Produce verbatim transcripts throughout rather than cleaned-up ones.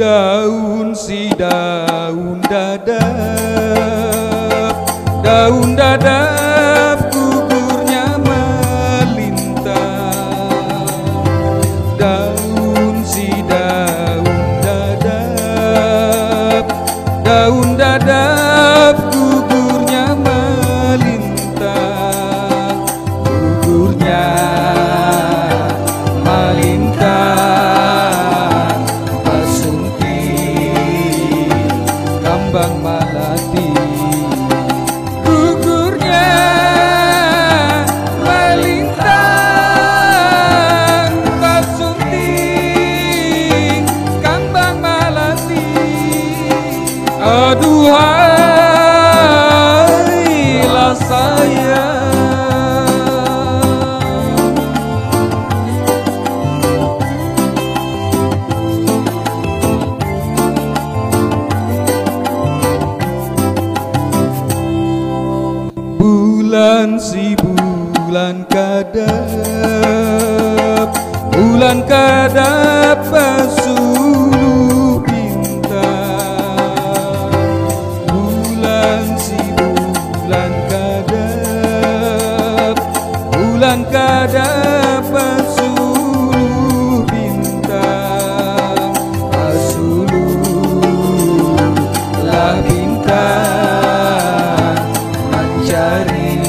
Daun si daun dadap, daun dadap gugurnya malintang. Daun si daun dadap, daun dadap gugurnya malintang. Gugurnya malintang basunting kambang malati. Gugurnya malintang basunting kambang malati. Aduhai lah sayang. Bulan si bulan kadap, bulan kadap basuluh bintang. Bulan si bulan kadap, bulan kadap basuluh bintang. Basuluh lah bintang mancari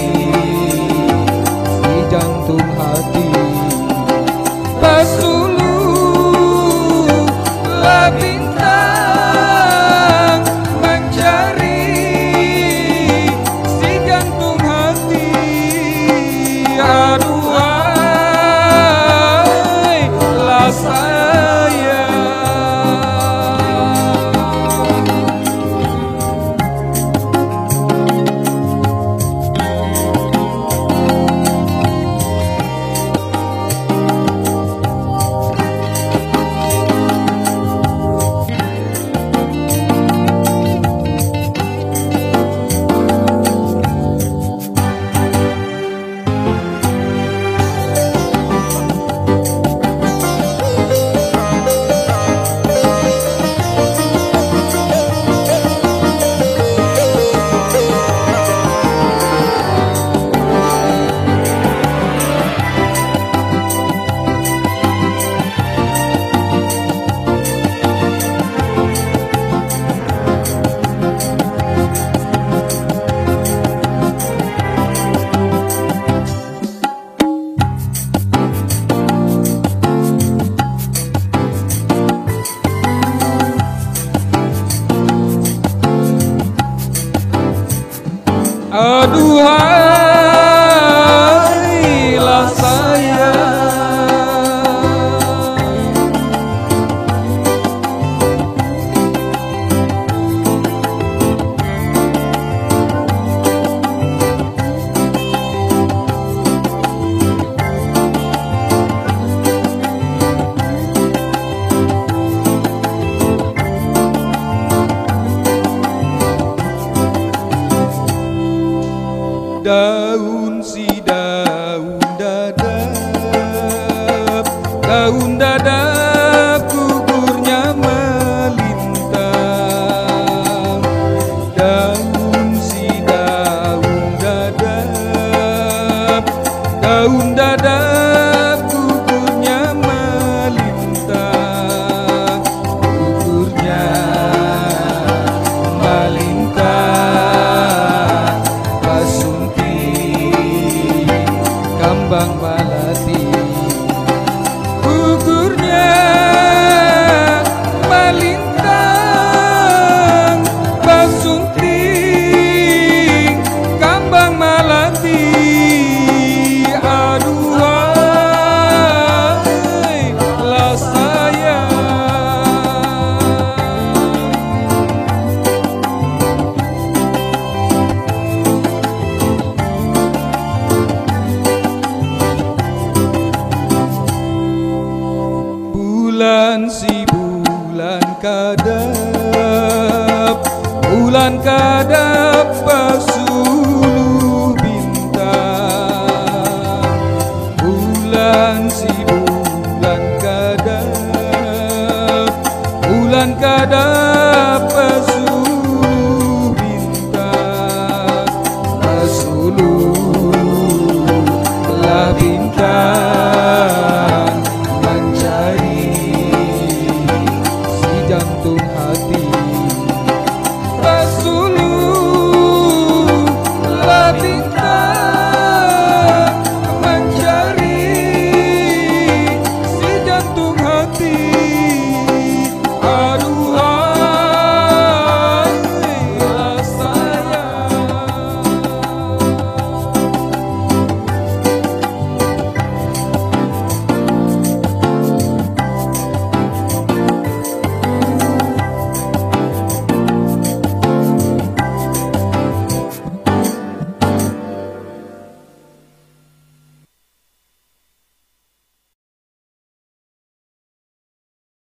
si jantung hati. Basuluh lah bintang mancari si jantung hati. Aduhai lah sayang. Aduhai lah sayang. Daun si daun dadap, daun dadap gugurnya malintang. Daun si daun dadap, daun dadap gugurnya malintang. Gugurnya malintang basunting kambang malati. Gugurnya malintang basunting kambang malati. Aduhai lah sayang. Bulan si bulan kadap, bulan kadap basuluh bintang. Bulan si bulan kadap, bulan Kadang